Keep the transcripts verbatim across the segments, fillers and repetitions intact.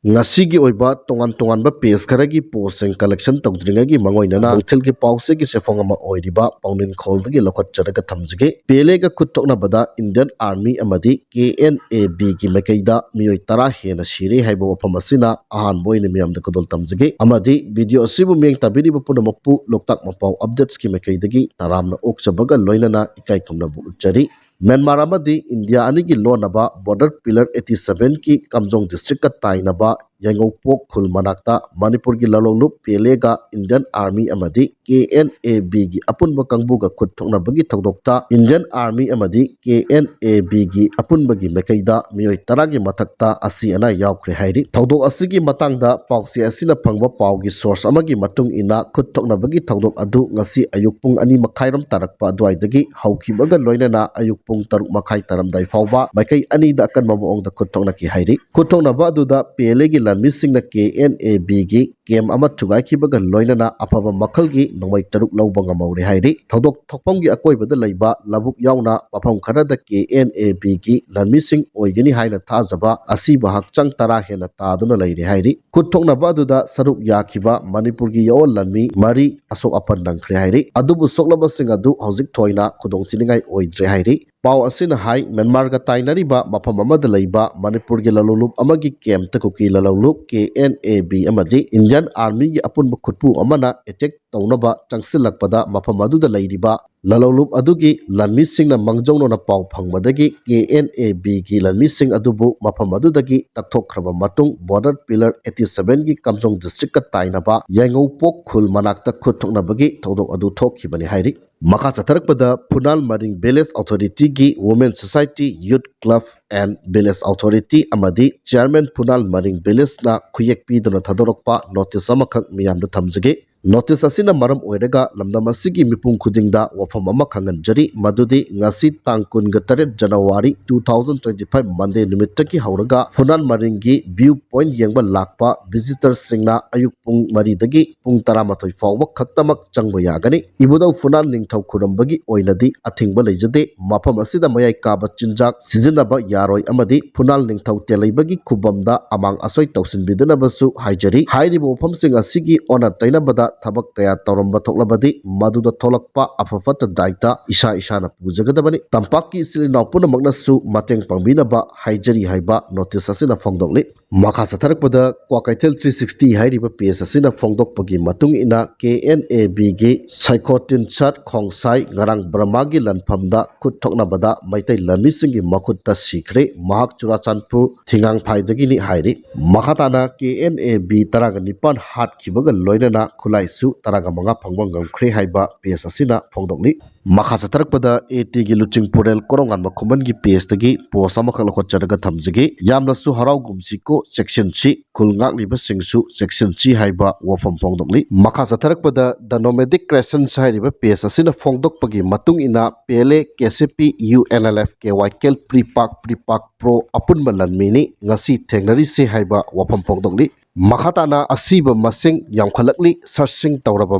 ꯉꯁꯤꯒꯤ ꯑꯣꯏꯕ ꯇꯣꯉꯥꯟ ꯇꯣꯉꯥꯟꯕ ꯄꯦꯖ ꯈꯔꯒꯤ ꯄꯣꯁꯁꯤꯡ ꯀꯂꯦꯛꯁꯟ ꯇꯧꯗ꯭ꯔꯤꯉꯩꯒꯤ ꯃꯥꯡꯑꯣꯏꯅꯅ ꯅꯨꯡꯊꯤꯜꯒꯤ ꯄꯥꯎꯆꯦꯒꯤ ꯁꯦꯐꯣꯡ ꯑꯃ ꯑꯣꯏꯔꯤꯕ ꯄꯥꯎꯅꯤꯡꯈꯣꯜꯗꯒꯤ ꯂꯧꯈꯠꯆꯔꯒ ꯊꯝꯖꯒꯦ꯫ ꯄꯦꯂꯦꯒ ꯈꯨꯠ ꯊꯣꯛꯅꯕꯗ ꯏꯟꯗꯤꯌꯟ ꯑꯥꯔꯃꯤ ꯑꯃꯗꯤ ꯀꯦ ꯑꯦꯟ ꯑꯦ ꯕꯤꯒꯤ ꯃꯥꯏꯀꯩꯗ ꯃꯤꯑꯣꯏ ꯇꯔꯥ ꯍꯦꯟꯅ ꯁꯤꯔꯦ ꯍꯥꯏꯕ ꯋꯥꯐꯝ ꯑꯁꯤꯅ ꯑꯍꯥꯟꯕ ꯑꯣꯏꯅ ꯃꯤꯌꯥꯝꯗ ꯈꯨꯗꯣꯜ ꯇꯝꯖꯒꯦ꯫ ꯑꯃꯗꯤ ꯚꯤꯗꯤꯑꯣ ꯑꯁꯤꯕꯨ ꯃꯤꯠꯌꯦꯡ ꯇꯥꯕꯤꯔꯤꯕ ꯄꯨꯝꯅꯃꯛꯄꯨ ꯂꯣꯛꯇꯥꯛ ꯃꯄꯥꯎ ꯑꯞꯗꯦꯠꯁꯀꯤ ꯃꯥꯏꯀꯩꯗꯒꯤ ꯇꯔꯥꯝꯅ ꯑꯣꯛꯆꯕꯒ ꯂꯣꯏꯅꯅ ꯏꯀꯥꯏ ꯈꯨꯝꯅꯕ ꯎꯠꯆꯔꯤ꯫ ꯃ꯭ꯌꯥꯟꯃꯥꯔ ꯑꯃꯗꯤ ꯏꯟꯗꯤꯌꯥ ꯑꯅꯤꯒꯤ ꯂꯣꯟꯅꯕ ꯕꯣꯔꯗꯔ ꯄꯤꯂꯔ ꯑꯩꯠꯇꯤ ꯁꯚꯦꯟꯒꯤ ꯀꯥꯝꯖꯣꯡ ꯗꯤꯁꯇ꯭ꯔꯤꯛꯀ ꯇꯥꯏꯅꯕ ꯌꯥꯏꯉꯧꯄꯣꯛ ꯈꯨꯜ ꯃꯅꯥꯛꯇ ꯃꯅꯤꯄꯨꯔꯒꯤ ꯂꯂꯣꯡꯂꯨꯞ ꯄꯦꯂꯦꯒ ꯏꯟꯗꯤꯌꯟ ꯑꯥꯔꯃꯤ ꯑꯃꯗꯤ ꯀꯦ ꯑꯦꯟ ꯑꯦ ꯕꯤꯒꯤ ꯑꯄꯨꯟꯕ ꯀꯥꯡꯕꯨꯒ ꯈꯨꯠ ꯊꯣꯛꯅꯕꯒꯤ ꯊꯧꯗꯣꯛꯇ ꯏꯟꯗꯤꯌꯟ ꯑꯥꯔꯃꯤ ꯑꯃꯗꯤ ꯀꯦ ꯑꯦꯟ ꯑꯦ ꯕꯤꯒꯤ ꯑꯄꯨꯟꯕꯒꯤ ꯃꯥꯏꯀꯩꯗ ꯃꯤꯑꯣꯏ ꯇꯔꯥꯒꯤ ꯃꯊꯛꯇ ꯑꯁꯤ ꯑꯅꯥ ꯌꯥꯎꯈ꯭ꯔꯦ ꯍꯥꯏꯔꯤ꯫ ꯊꯧꯗꯣꯛ ꯑꯁꯤꯒꯤ ꯃꯇꯥꯡꯗ ꯄꯥꯎꯆꯦ ꯑꯁꯤꯅ ꯐꯪꯕ ꯄꯥꯎꯒꯤ ꯁꯣꯔꯁ ꯑꯃꯒꯤ ꯃꯇꯨꯡ ꯏꯟꯅ, ꯈꯨꯠ ꯊꯣꯛꯅꯕꯒꯤ ꯊꯧꯗꯣꯛ ꯑꯗꯨ ꯉꯁꯤ ꯑꯌꯨꯛ ꯄꯨꯡ ꯑꯅꯤ ꯃꯈꯥꯏꯔꯣꯝ ꯇꯥꯔꯛꯄ ꯑꯗꯨꯋꯥꯏꯗꯒꯤ ꯍꯧꯈꯤꯕꯒ ꯂꯣꯏꯅꯅ ꯑꯌꯨꯛ ꯄꯨꯡ ꯇꯔꯨꯛ ꯃꯈꯥꯏ ꯇꯥꯔꯝꯗꯥꯏ ꯐꯥꯎꯕ ꯃꯥꯏꯀꯩ ꯑꯅꯤꯗ ꯑꯀꯟꯕ ꯃꯑꯣꯡꯗ ꯈꯨꯠ ꯊꯣꯛꯅꯈꯤ ꯍꯥꯏꯔꯤ꯫ ꯈꯨꯠ ꯊꯣꯛꯅꯕ ꯑꯗꯨꯗ ꯄꯦꯂꯦꯒꯤ ꯂꯥꯟꯃꯤꯁꯤꯡꯅ ꯀꯦ ꯑꯦꯟ ꯑꯦ ꯕꯤꯒꯤ ꯀꯦꯝ ꯑꯃ ꯊꯨꯒꯥꯏꯈꯤꯕꯒ ꯂꯣꯏꯅꯅ ꯑꯐꯕ ꯃꯈꯜꯒꯤ ꯅꯣꯡꯃꯩ ꯇꯔꯨꯛ ꯂꯧꯕ ꯉꯝꯍꯧꯔꯦ ꯍꯥꯏꯔꯤ꯫ ꯊꯧꯗꯣꯛ ꯊꯣꯛꯐꯝꯒꯤ ꯑꯀꯣꯏꯕꯗ ꯂꯩꯕ ꯂꯧꯕꯨꯛ ꯌꯥꯎꯅ ꯃꯐꯝ ꯈꯔꯗ ꯀꯦ ꯑꯦꯟ ꯑꯦ ꯕꯤꯒꯤ ꯂꯥꯟꯃꯤꯁꯤꯡ ꯑꯣꯏꯒꯅꯤ ꯍꯥꯏꯅ ꯊꯥꯖꯕ ꯑꯁꯤꯕ ꯍꯛꯆꯥꯡ ꯇꯔꯥ ꯍꯦꯟꯅ ꯇꯥꯗꯨꯅ ꯂꯩꯔꯦ ꯍꯥꯏꯔꯤ꯫ ꯈꯨꯠ ꯊꯣꯛꯅꯕ ꯑꯗꯨꯗ ꯁꯔꯨꯛ ꯌꯥꯈꯤꯕ ꯃꯅꯤꯄꯨꯔꯒꯤ ꯌꯥꯑꯣꯟ ꯂꯥꯟꯃꯤ ꯃꯔꯤ ꯑꯁꯣꯛ ꯑꯄꯟ ꯅꯪꯈ꯭ꯔꯦ ꯍꯥꯏꯔꯤ꯫ ꯑꯗꯨꯕꯨ ꯁꯣꯛꯂꯕꯁꯤꯡ ꯑꯗꯨ ꯍꯧꯖꯤꯛ ꯊꯣꯏꯅ ꯈꯨꯗꯣꯡꯊꯤꯅꯤꯡꯉꯥꯏ ꯑꯣꯏꯗ꯭ꯔꯦ ꯍꯥꯏꯔꯤ꯫ ꯄꯥꯎ ꯑꯁꯤꯅ ꯍꯥꯏ, ꯃ꯭ꯌꯥꯟꯃꯥꯔꯒ ꯇꯥꯏꯅꯔꯤꯕ ꯃꯐꯝ ꯑꯃꯗ ꯂꯩꯕ ꯃꯅꯤꯄꯨꯔꯒꯤ ꯂꯂꯣꯟꯂꯨꯞ ꯑꯃꯒꯤ ꯀꯦꯝꯇ ꯀꯨꯀꯤ ꯂꯂꯣꯟꯂꯨꯞ ꯀꯦ ꯑꯦꯟ ꯑꯦ ꯕꯤ ꯑꯃꯗꯤ ꯏꯟꯗꯤꯌꯟ ꯑꯥꯔꯃꯤꯒꯤ ꯑꯄꯨꯟꯕ ꯈꯨꯠꯄꯨ ꯑꯃꯅ ꯑꯦꯇꯦꯛ ꯇꯧꯅꯕ ꯆꯪꯁꯤꯜꯂꯛꯄꯗ ꯃꯐꯝ ꯑꯗꯨꯗ ꯂꯩꯔꯤꯕ ꯂꯂꯣꯟꯂꯨꯞ ꯑꯗꯨꯒꯤ ꯂꯥꯟꯃꯤꯁꯤꯡꯅ ꯃꯥꯡꯖꯧꯅꯅ ꯄꯥꯎ ꯐꯪꯕꯗꯒꯤ ꯀꯦ ꯑꯦꯟ ꯑꯦ ꯕꯤꯒꯤ ꯂꯥꯟꯃꯤꯁꯤꯡ ꯑꯗꯨꯕꯨ ꯃꯐꯝ ꯑꯗꯨꯗꯒꯤ ꯇꯛꯊꯣꯛꯈ꯭ꯔꯕ ꯃꯇꯨꯡ ꯕꯣꯔꯗꯔ ꯄꯤꯂꯔ ꯑꯩꯠꯇꯤ ꯁꯚꯦꯟꯒꯤ ꯀꯥꯝꯖꯣꯡ ꯗꯤꯁꯇ꯭ꯔꯤꯛꯀ ꯇꯥꯏꯅꯕ ꯌꯥꯏꯉꯧꯄꯣꯛ ꯈꯨꯜ ꯃꯅꯥꯛꯇ ꯈꯨꯠ ꯊꯣꯛꯅꯕꯒꯤ ꯊꯧꯗꯣꯛ ꯑꯗꯨ ꯊꯣꯛꯈꯤꯕꯅꯤ ꯍꯥꯏꯔꯤ꯫ ꯃꯈꯥ ꯆꯠꯊꯔꯛꯄꯗ ꯐꯨꯅꯥꯜ ꯃꯔꯤꯡ ꯚꯤꯂꯦꯖ ꯑꯣꯊꯣꯔꯤꯇꯤꯒꯤ Women Society, Youth Club and Village Authority ꯑꯃꯗꯤ ꯆꯤꯌꯔꯃꯦꯟ ꯐꯨꯅꯥꯜ ꯃꯔꯤꯡ ꯚꯤꯂꯦꯖꯅ ꯈꯨꯌꯦꯛ ꯄꯤꯗꯨꯅ ꯊꯥꯗꯣꯔꯛꯄ ꯅꯣꯇꯤꯁ ꯑꯃꯈꯛ ꯃꯤꯌꯥꯝꯗ ꯊꯝꯖꯒꯦ꯫ Notice ꯑꯁꯤꯅ ꯃꯔꯝ ꯑꯣꯏꯔꯒ ꯂꯝꯗꯝ ꯑꯁꯤꯒꯤ ꯃꯤꯄꯨꯝ ꯈꯨꯗꯤꯡꯗ ꯋꯥꯐꯝ ꯑꯃ ꯈꯪꯍꯟꯖꯔꯤ, ꯃꯗꯨꯗꯤ ꯉꯁꯤ ꯇꯥꯡ ꯀꯨꯟꯒ ꯇꯔꯦꯠ January two thousand twenty five Monday ꯅꯨꯃꯤꯠꯇꯒꯤ ꯍꯧꯔꯒ ꯐꯨꯅꯥꯟ ꯃꯔꯤꯡꯒꯤ view point ꯌꯦꯡꯕ ꯂꯥꯛꯄ visitor ꯁꯤꯡꯅ ꯑꯌꯨꯛ ꯄꯨꯡ ꯃꯔꯤꯗꯒꯤ ꯄꯨꯡ ꯇꯔꯥꯃꯥꯊꯣꯏ ꯐꯥꯎꯕ ꯈꯛꯇꯃꯛ ꯆꯪꯕ ꯌꯥꯒꯅꯤ꯫ ꯏꯕꯨꯙꯧ ꯐꯨꯅꯥꯟ ꯅꯤꯡꯊꯧ ꯈꯨꯔꯨꯝꯕꯒꯤ ꯑꯣꯏꯅꯗꯤ ꯑꯊꯤꯡꯕ ꯂꯩꯖꯗꯦ꯫ ꯃꯐꯝ ꯑꯁꯤꯗ ꯃꯌꯥꯏ ꯀꯥꯕ ꯆꯤꯟꯖꯥꯛ ꯁꯤꯖꯤꯟꯅꯕ ꯌꯥꯔꯣꯏ ꯑꯃꯗꯤ ꯐꯨꯅꯥꯟ ꯅꯤꯡꯊꯧ ꯇꯦꯜꯂꯩꯕꯒꯤ ꯈꯨꯕꯝꯗ ꯑꯃꯥꯡ ꯑꯁꯣꯏ ꯇꯧꯁꯤꯟꯕꯤꯗꯅꯕꯁꯨ ꯍꯥꯏꯖꯔꯤ꯫ ꯍꯥꯏꯔꯤꯕ ꯃꯐꯝꯁꯤꯡ ꯑꯁꯤꯒꯤ ꯑꯣꯟꯅ ꯇꯩꯅꯕꯗ ꯊꯕꯛ ꯀꯌꯥ ꯇꯧꯔꯝꯕ ꯊꯣꯛꯂꯕꯗꯤ ꯃꯗꯨꯗ ꯊꯣꯛꯂꯛꯄ ꯑꯐ ꯐꯠꯇ ꯗꯥꯏꯇ ꯏꯁꯥ ꯏꯁꯥꯅ ꯄꯨꯖꯒꯗꯕꯅꯤ꯫ ꯇꯝꯄꯥꯛꯀꯤ ꯏꯆꯤꯜ ꯏꯅꯥꯎ ꯄꯨꯝꯅꯃꯛꯅꯁꯨ ꯃꯇꯦꯡ ꯄꯥꯡꯕꯤꯅꯕ ꯍꯥꯏꯖꯔꯤ ꯍꯥꯏꯕ notice ꯑꯁꯤꯅ ꯐꯣꯡꯗꯣꯛꯂꯤ꯫ ꯃꯈꯥ ꯆꯠꯊꯔꯛꯄꯗ ꯀ꯭ꯋꯥꯀꯩꯊꯦꯜ three sixty ꯍꯥꯏꯔꯤꯕ page ꯑꯁꯤꯅ ꯐꯣꯡꯗꯣꯛꯄꯒꯤ ꯃꯇꯨꯡ ꯏꯟꯅ, K N A B ꯒꯤ ꯁꯥꯏꯈꯣ ꯇꯤꯟꯁꯥꯠ ꯈꯣꯡꯁꯥꯏ ꯉꯔꯥꯡ ꯕꯔꯃꯥꯒꯤ ꯂꯥꯟꯐꯝꯗ ꯈꯨꯠ ꯊꯣꯛꯅꯕꯗ ꯃꯩꯇꯩ ꯂꯥꯟꯃꯤꯁꯤꯡꯒꯤ ꯃꯈꯨꯠꯇ ꯁꯤꯈ꯭ꯔꯦ꯫ ꯃꯍꯥꯛ ꯆꯨꯔꯥꯆꯥꯟꯄꯨꯔ ꯊꯤꯉꯥꯡꯐꯥꯏꯗꯒꯤꯅꯤ ꯍꯥꯏꯔꯤ꯫ ꯃꯈꯥ ꯇꯥꯅ K N A B ꯇꯔꯥꯒ ꯅꯤꯄꯥꯟ ꯍꯥꯠꯈꯤꯕꯒ ꯂꯣꯏꯅꯅ ꯈꯨꯠꯂꯥꯏꯁꯨ ꯇꯔꯥꯒ ꯃꯉꯥ ꯐꯪꯕ ꯉꯝꯈ꯭ꯔꯦ ꯍꯥꯏꯕ page ꯑꯁꯤꯅ ꯐꯣꯡꯗꯣꯛꯂꯤ꯫ ꯃꯈꯥ ꯆꯠꯊꯔꯛꯄꯗ A T ꯒꯤ ꯂꯨꯆꯤꯡꯄꯨꯔꯦꯜ ꯀꯣꯔꯧꯉꯥꯟꯕ ꯈꯨꯃꯟꯒꯤ page ꯇꯒꯤ post ꯑꯃꯈꯛ ꯂꯧꯈꯠꯆꯔꯒ ꯊꯝꯖꯒꯦ꯫ "ꯌꯥꯝꯅꯁꯨ ꯍꯔꯥꯎꯒꯨꯝꯁꯤꯀꯣ, ꯆꯦꯛꯁꯤꯟꯁꯤ, ꯈꯨꯜ ꯉꯥꯛꯂꯤꯕꯁꯤꯡꯁꯨ ꯆꯦꯛꯁꯤꯟꯁꯤ" ꯍꯥꯏꯕ ꯋꯥꯐꯝ ꯐꯣꯡꯗꯣꯛꯂꯤ꯫ ꯃꯈꯥ ꯆꯠꯊꯔꯛꯄꯗ The Nomadic Crescent ꯍꯥꯏꯔꯤꯕ page ꯑꯁꯤꯅ ꯐꯣꯡꯗꯣꯛꯄꯒꯤ ꯃꯇꯨꯡ ꯏꯟꯅ, P L A, K C P, U N L F, K Y K L, PREPAK, PREPAK Pro ꯑꯄꯨꯟꯕ ꯂꯥꯟꯃꯤꯅꯤ ꯉꯁꯤ ꯊꯦꯡꯅꯔꯤꯁꯤ ꯍꯥꯏꯕ ꯋꯥꯐꯝ ꯐꯣꯡꯗꯣꯛꯂꯤ꯫ ꯃꯈꯥ ꯇꯥꯅ ꯑꯁꯤꯕ ꯃꯁꯤꯡ ꯌꯥꯝꯈꯠꯂꯛꯂꯤ, searching ꯇꯧꯔꯕ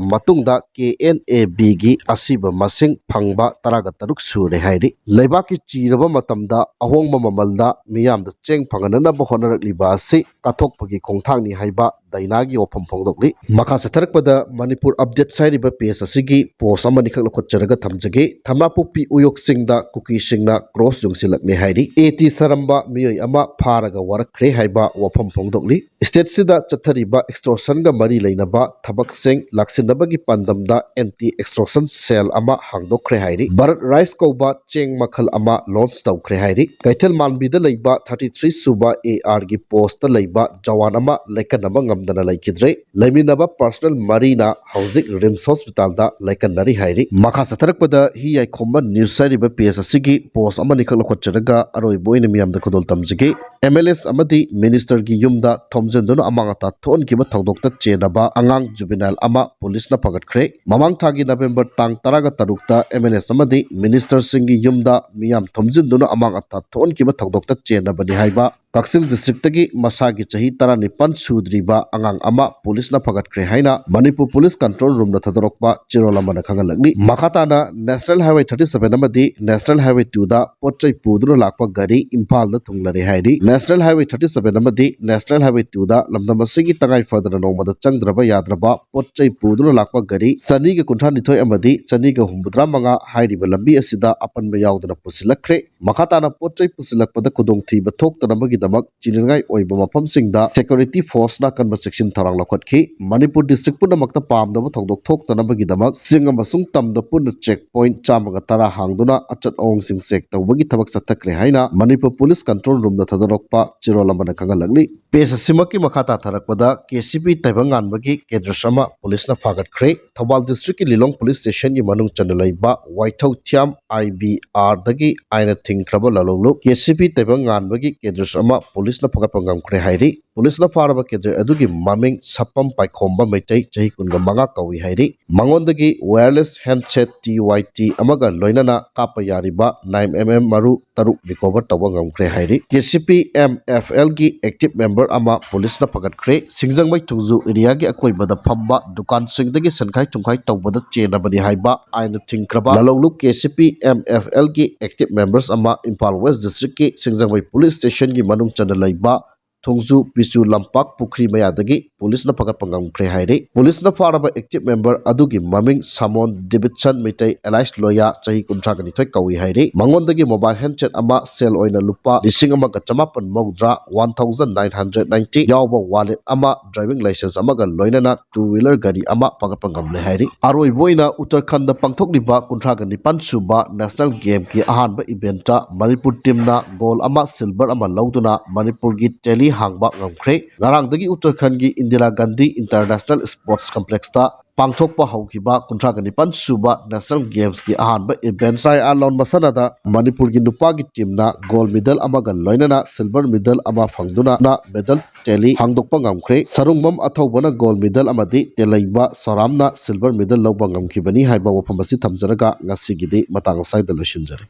ꯃꯇꯨꯡꯗ K N A B ꯒꯤ ꯑꯁꯤꯕ ꯃꯁꯤꯡ ꯐꯪꯕ ꯇꯔꯥꯒ ꯇꯔꯨꯛ ꯁꯨꯔꯦ ꯍꯥꯏꯔꯤ꯫ ꯂꯩꯕꯥꯛꯀꯤ ꯆꯤꯔꯕ ꯃꯇꯝꯗ ꯑꯍꯣꯡꯕ ꯃꯃꯜꯗ ꯃꯤꯌꯥꯝꯗ ꯆꯦꯡ ꯐꯪꯍꯟꯅꯅꯕ ꯍꯣꯠꯅꯔꯛꯂꯤꯕ ꯑꯁꯤ ꯀꯠꯊꯣꯛꯄꯒꯤ ꯈꯣꯡꯊꯥꯡꯅꯤ ꯍꯥꯏꯕ ꯗꯥꯏꯅꯥꯒꯤ ꯋꯥꯐꯝ ꯐꯣꯡꯗꯣꯛꯂꯤ꯫ ꯃꯈꯥ ꯆꯠꯊꯔꯛꯄꯗ Manipur Updates ꯍꯥꯏꯔꯤꯕ page ꯑꯁꯤꯒꯤ post ꯑꯃꯅꯤꯈꯛ ꯂꯧꯈꯠꯆꯔꯒ ꯊꯝꯖꯒꯦ꯫ ꯊꯝꯅꯥꯄꯣꯛꯄꯤ ꯎꯌꯣꯛ ꯆꯤꯡꯗ ꯀꯨꯀꯤꯁꯤꯡꯅ cross ꯌꯨꯡꯁꯤꯜꯂꯛꯂꯦ ꯍꯥꯏꯔꯤ꯫ A T ꯁꯥꯔꯝꯕ ꯃꯤꯑꯣꯏ ꯑꯃ ꯐꯥꯔꯒ ꯋꯥꯔꯛꯈ꯭ꯔꯦ ꯍꯥꯏꯕ ꯋꯥꯐꯝ ꯐꯣꯡꯗꯣꯛꯂꯤ꯫ State ꯁꯤꯗ ꯆꯠꯊꯔꯤꯕ extortion ꯒ ꯃꯔꯤ ꯂꯩꯅꯕ ꯊꯕꯛꯁꯤꯡ ꯂꯥꯛꯁꯤꯟꯅꯕꯒꯤ ꯄꯥꯟꯗꯝꯗ anti extortion cell ꯑꯃ ꯍꯥꯡꯗꯣꯛꯈ꯭ꯔꯦ ꯍꯥꯏꯔꯤ꯫ ꯚꯥꯔꯠ ꯔꯥꯏꯁ ꯀꯧꯕ ꯆꯦꯡ ꯃꯈꯜ ꯑꯃ launch ꯇꯧꯈ꯭ꯔꯦ ꯍꯥꯏꯔꯤ꯫ ꯀꯩꯊꯦꯜ ꯃꯥꯟꯕꯤꯗ ꯂꯩꯕ thirty three ꯁꯨꯕ A R ꯒꯤ post ꯇ ꯂꯩꯕ ꯖꯋꯥꯟ ꯑꯃ ꯂꯩꯀꯟꯅꯕ ꯉꯝ ꯗꯅ ꯂꯩꯈꯤꯗ꯭ꯔꯦ꯫ ꯂꯩꯃꯤꯟꯅꯕ personal ꯃꯔꯤꯅ ꯍꯧꯖꯤꯛ RIMS hospitalꯗ ꯂꯩꯀꯟꯅꯔꯤ ꯍꯥꯏꯔꯤ꯫ ꯃꯈꯥ ꯆꯠꯊꯔꯛꯄꯗ ꯍꯤ ꯌꯥꯏꯈꯣꯝꯕ news ꯍꯥꯏꯔꯤꯕ page ꯑꯁꯤꯒꯤ post ꯑꯃꯅꯤꯈꯛ ꯂꯧꯈꯠꯆꯔꯒ ꯑꯔꯣꯏꯕ ꯑꯣꯏꯅ ꯃꯤꯌꯥꯝꯗ ꯈꯨꯗꯣꯜ ꯇꯝꯖꯒꯦ꯫ MLAs ꯑꯃꯗꯤ ministerꯒꯤ ꯌꯨꯝꯗ ꯊꯣꯝꯖꯤꯟꯗꯨꯅ ꯑꯃꯥꯡ ꯑꯇꯥ ꯊꯣꯛꯍꯟꯈꯤꯕ ꯊꯧꯗꯣꯛꯇ ꯆꯦꯟꯅꯕ ꯑꯉꯥꯡ juvenile ꯑꯃ policeꯅ ꯐꯒꯠꯈ꯭ꯔꯦ꯫ ꯃꯃꯥꯡ ꯊꯥꯒꯤ November ꯇꯥꯡ ꯇꯔꯥꯒ ꯇꯔꯨꯛꯇ MLAs ꯑꯃꯗꯤ ministerꯁꯤꯡꯒꯤ ꯌꯨꯝꯗ ꯃꯤꯌꯥꯝ ꯊꯣꯝꯖꯤꯟꯗꯨꯅ ꯑꯃꯥꯡ ꯑꯇꯥ ꯊꯣꯛꯍꯟꯈꯤꯕ ꯊꯧꯗꯣꯛꯇ ꯆꯦꯟꯅꯕꯅꯤ ꯍꯥꯏꯕ ꯀꯛꯆꯤꯡ districtꯒꯤ ꯃꯁꯥꯒꯤ ꯆꯍꯤ ꯇꯔꯥꯅꯤꯄꯥꯟ ꯁꯨꯗ꯭ꯔꯤꯕ ꯑꯉꯥꯡ ꯑꯃ policeꯅ ꯐꯒꯠꯈ꯭ꯔꯦ ꯍꯥꯏꯅ ꯃꯅꯤꯄꯨꯔ Police Control Roomꯅ ꯊꯥꯗꯣꯔꯛꯄ ꯆꯦꯔꯣꯜ ꯑꯃꯅ ꯈꯪꯍꯜꯂꯛꯂꯤ꯫ ꯃꯈꯥ ꯇꯥꯅ National Highway thirty seven ꯑꯃꯗꯤ National Highway twoꯗ ꯄꯣꯠ ꯆꯩ ꯄꯨꯗꯨꯅ ꯂꯥꯛꯄ ꯒꯥꯔꯤ ꯏꯝꯐꯥꯜꯗ ꯊꯨꯡꯂꯔꯦ ꯍꯥꯏꯔꯤ꯫ National Highway thirty seven ꯑꯃꯗꯤ National Highway twoꯗ ꯂꯝꯗꯝ ꯑꯁꯤꯒꯤ ꯇꯉꯥꯏ ꯐꯗꯅ ꯅꯣꯡꯃꯗ ꯆꯪꯗ꯭ꯔꯕ ꯌꯥꯗ꯭ꯔꯕ ꯄꯣꯠ ꯆꯩ ꯄꯨꯗꯨꯅ ꯂꯥꯛꯄ ꯒꯥꯔꯤ ꯆꯅꯤꯒ ꯀꯨꯟꯊ꯭ꯔꯥ ꯅꯤꯊꯣꯏ ꯑꯃꯗꯤ ꯆꯅꯤꯒ ꯍꯨꯝꯐꯨꯇꯔꯥ ꯃꯉꯥ ꯍꯥꯏꯔꯤꯕ ꯂꯝꯕꯤ ꯑꯁꯤꯗ ꯑꯄꯟꯕ ꯌꯥꯎꯗꯅ ꯄꯨꯁꯤꯜꯂꯛꯈ꯭ꯔꯦ꯫ ꯃꯈꯥ ꯇꯥꯅ ꯄꯣꯠ ꯆꯩ ꯄꯨꯁꯤꯜꯂꯛꯄꯗ ꯈꯨꯗꯣꯡꯊꯤꯕ ꯊꯣꯛꯇꯅꯕꯒꯤꯗꯃꯛ ꯆꯤꯅꯤꯡꯉꯥꯏ ꯑꯣꯏꯕ ꯃꯐꯝꯁꯤꯡꯗ security forceꯅ ꯑꯀꯟꯕ ꯆꯦꯛꯁꯤꯟ ꯊꯧꯔꯥꯡ ꯂꯧꯈꯠꯈꯤ꯫ ꯃꯅꯤꯄꯨꯔ district ꯄꯨꯝꯅꯃꯛꯇ ꯄꯥꯝꯗꯕ ꯊꯧꯗꯣꯛ ꯊꯣꯛꯇꯅꯕꯒꯤꯗꯃꯛ ꯆꯤꯡ ꯑꯃꯁꯨꯡ ꯇꯝꯗ ꯄꯨꯟꯅ check point ꯆꯥꯝꯃꯒ ꯇꯔꯥ ꯍꯥꯡꯗꯨꯅ ꯑꯆꯠ ꯑꯋꯣꯡꯁꯤꯡ check ꯇꯧꯕꯒꯤ ꯊꯕꯛ ꯆꯠꯊꯈ꯭ꯔꯦ ꯍꯥꯏꯅ ꯃꯅꯤꯄꯨꯔ Police Control Roomꯅ ꯊꯥꯗꯣꯔꯛꯄ ꯆꯦꯔꯣꯜ ꯑꯃꯅ ꯈꯪꯍꯜꯂꯛꯂꯤ꯫ Page ꯑꯁꯤꯃꯛꯀꯤ ꯃꯈꯥ ꯇꯥꯊꯔꯛꯄꯗ KCP ꯇꯥꯏꯕꯪꯉꯥꯟꯕꯒꯤ cadres ꯑꯃ policeꯅ ꯐꯥꯒꯠꯈ꯭ꯔꯦ꯫ ꯊꯧꯕꯥꯜ districtꯀꯤ ꯂꯤꯂꯣꯡ police stationꯒꯤ ꯃꯅꯨꯡ ꯆꯟꯅ ꯂꯩꯕ ꯋꯥꯏꯊꯧꯊꯤꯌꯥꯝ IBRꯗꯒꯤ ꯑꯥꯏꯟꯅ ꯊꯤꯡꯈ꯭ꯔꯕ ꯂꯂꯣꯡꯂꯨꯞ KCP ꯇꯥꯏꯕꯪꯉꯥꯟꯕꯒꯤ cadres ꯑꯃ policeꯅ ꯐꯒꯠꯄ ꯉꯝꯈ꯭ꯔꯦ ꯍꯥꯏꯔꯤ꯫ Policeꯅ ꯐꯥꯔꯕ cadre ꯑꯗꯨꯒꯤ ꯃꯃꯤꯡ ꯁꯄꯝ ꯄꯥꯏꯈꯣꯝꯕ ꯃꯩꯇꯩ, ꯆꯍꯤ ꯀꯨꯟꯒ ꯃꯉꯥ ꯀꯧꯏ ꯍꯥꯏꯔꯤ꯫ ꯃꯉꯣꯟꯗꯒꯤ wireless handset TYT ꯑꯃꯒ ꯂꯣꯏꯅꯅ ꯀꯥꯞꯄ ꯌꯥꯔꯤꯕ nine MM ꯃꯔꯨ ꯇꯔꯨꯛ recover ꯇꯧꯕ ꯉꯝꯈ꯭ꯔꯦ ꯍꯥꯏꯔꯤ꯫ KCP MFLꯒꯤ active member ꯑꯃ policeꯅ ꯐꯒꯠꯈ꯭ꯔꯦ꯫ ꯁꯤꯡꯖꯃꯩ ꯊꯣꯡꯖꯨ areaꯒꯤ ꯑꯀꯣꯏꯕꯗ ꯐꯝꯕ ꯗꯨꯀꯥꯟꯁꯤꯡꯗꯒꯤ ꯁꯦꯟꯈꯥꯏ ꯊꯨꯝꯈꯥꯏ ꯇꯧꯕꯗ ꯆꯦꯟꯅꯕꯅꯤ ꯍꯥꯏꯕ ꯑꯥꯏꯟꯅ ꯊꯤꯡꯈ꯭ꯔꯕ ꯂꯂꯣꯡꯂꯨꯞ KCP MFLꯒꯤ active members ꯑꯃ ꯏꯝꯐꯥꯜ West districtꯀꯤ ꯁꯤꯡꯖꯃꯩ police stationꯒꯤ ꯃꯅꯨꯡ ꯆꯟꯅ ꯂꯩꯕ ꯊꯣꯡꯖꯨ ꯄꯤꯆꯨ ꯂꯝꯄꯥꯛ ꯄꯨꯈ꯭ꯔꯤ ꯃꯌꯥꯗꯒꯤ policeꯅ ꯐꯒꯠꯄ ꯉꯝꯈ꯭ꯔꯦ ꯍꯥꯏꯔꯤ꯫ Policeꯅ ꯐꯥꯔꯕ active member ꯑꯗꯨꯒꯤ ꯃꯃꯤꯡ ꯁꯥꯃꯣꯟ ꯗꯦꯕꯤꯠꯁꯟ ꯃꯩꯇꯩ alias ꯂꯣꯌꯥ, ꯆꯍꯤ ꯀꯨꯟꯊ꯭ꯔꯥꯒ ꯅꯤꯊꯣꯏ ꯀꯧꯏ ꯍꯥꯏꯔꯤ꯫ ꯃꯉꯣꯟꯗꯒꯤ mobile handset ꯑꯃ, ꯁꯦꯜ ꯑꯣꯏꯅ ꯂꯨꯄꯥ ꯂꯤꯁꯤꯡ ꯑꯃꯒ ꯆꯃꯥꯄꯟ ꯃꯧꯗ꯭ꯔꯥ, one thousand nine hundred ninety, ꯌꯥꯎꯕ wallet ꯑꯃ, driving licence ꯑꯃꯒ ꯂꯣꯏꯅꯅ two wheeler ꯒꯥꯔꯤ ꯑꯃ ꯐꯒꯠꯄ ꯉꯝꯂꯦ ꯍꯥꯏꯔꯤ꯫ ꯑꯔꯣꯏꯕ ꯑꯣꯏꯅ ꯎꯠꯇꯔꯈꯟꯗ ꯄꯥꯡꯊꯣꯛꯂꯤꯕ ꯀꯨꯟꯊ꯭ꯔꯥꯒ ꯅꯤꯄꯥꯟ ꯁꯨꯕ National Gameꯀꯤ ꯑꯍꯥꯟꯕ eventꯇ ꯃꯅꯤꯄꯨꯔ teamꯅ gold ꯑꯃ, silver ꯑꯃ ꯂꯧꯗꯨꯅ ꯃꯅꯤꯄꯨꯔꯒꯤ tally ꯍꯥꯡꯕ ꯉꯝꯈ꯭ꯔꯦ꯫ ꯉꯔꯥꯡꯗꯒꯤ ꯎꯠꯇꯔꯈꯟꯒꯤ ꯏꯟꯗꯤꯔꯥ ꯒꯥꯟꯙꯤ ꯏꯟꯇꯔꯅꯦꯁꯅꯦꯜ ꯁ꯭ꯄꯣꯔꯠꯁ ꯀꯝꯄ꯭ꯂꯦꯛꯁꯇ ꯄꯥꯡꯊꯣꯛꯄ ꯍꯧꯈꯤꯕ ꯀꯨꯟꯊ꯭ꯔꯥ ꯅꯤꯄꯥꯟ ꯁꯨꯕ ꯅꯦꯁꯅꯦꯜ ꯒꯦꯝꯁꯀꯤ ꯑꯍꯥꯟꯕ ꯏꯚꯦꯟꯠ triathlon ꯃꯁꯥꯟꯅꯗ ꯃꯅꯤꯄꯨꯔꯒꯤ ꯅꯨꯄꯥꯒꯤ ꯇꯤꯝꯅ ꯒꯣꯜ ꯃꯦꯗꯜ ꯑꯃꯒ ꯂꯣꯏꯅꯅ ꯁꯤꯜꯚꯔ ꯃꯦꯗꯜ ꯑꯃ ꯐꯪꯗꯨꯅ ꯃꯦꯗꯜ ꯇꯦꯂꯤ ꯍꯥꯡꯗꯣꯛꯄ ꯉꯝꯈ꯭ꯔꯦ꯫ ꯁꯔꯨꯡꯕꯝ ꯑꯊꯧꯕꯅ ꯒꯣꯜ ꯃꯦꯗꯜ ꯑꯃꯗꯤ ꯇꯦꯂꯩꯕ ꯁꯣꯔꯥꯝꯅ ꯁꯤꯜꯚꯔ ꯃꯦꯗꯜ ꯂꯧꯕ ꯉꯝꯈꯤꯕꯅꯤ ꯍꯥꯏꯕ ꯋꯥꯐꯝ ꯑꯁꯤ ꯊꯝꯖꯔꯒ ꯉꯁꯤꯒꯤꯗꯤ ꯃꯇꯥꯡ ꯑꯁ꯭ꯋꯥꯏꯗ ꯂꯣꯏꯁꯤꯟꯖꯔꯦ꯫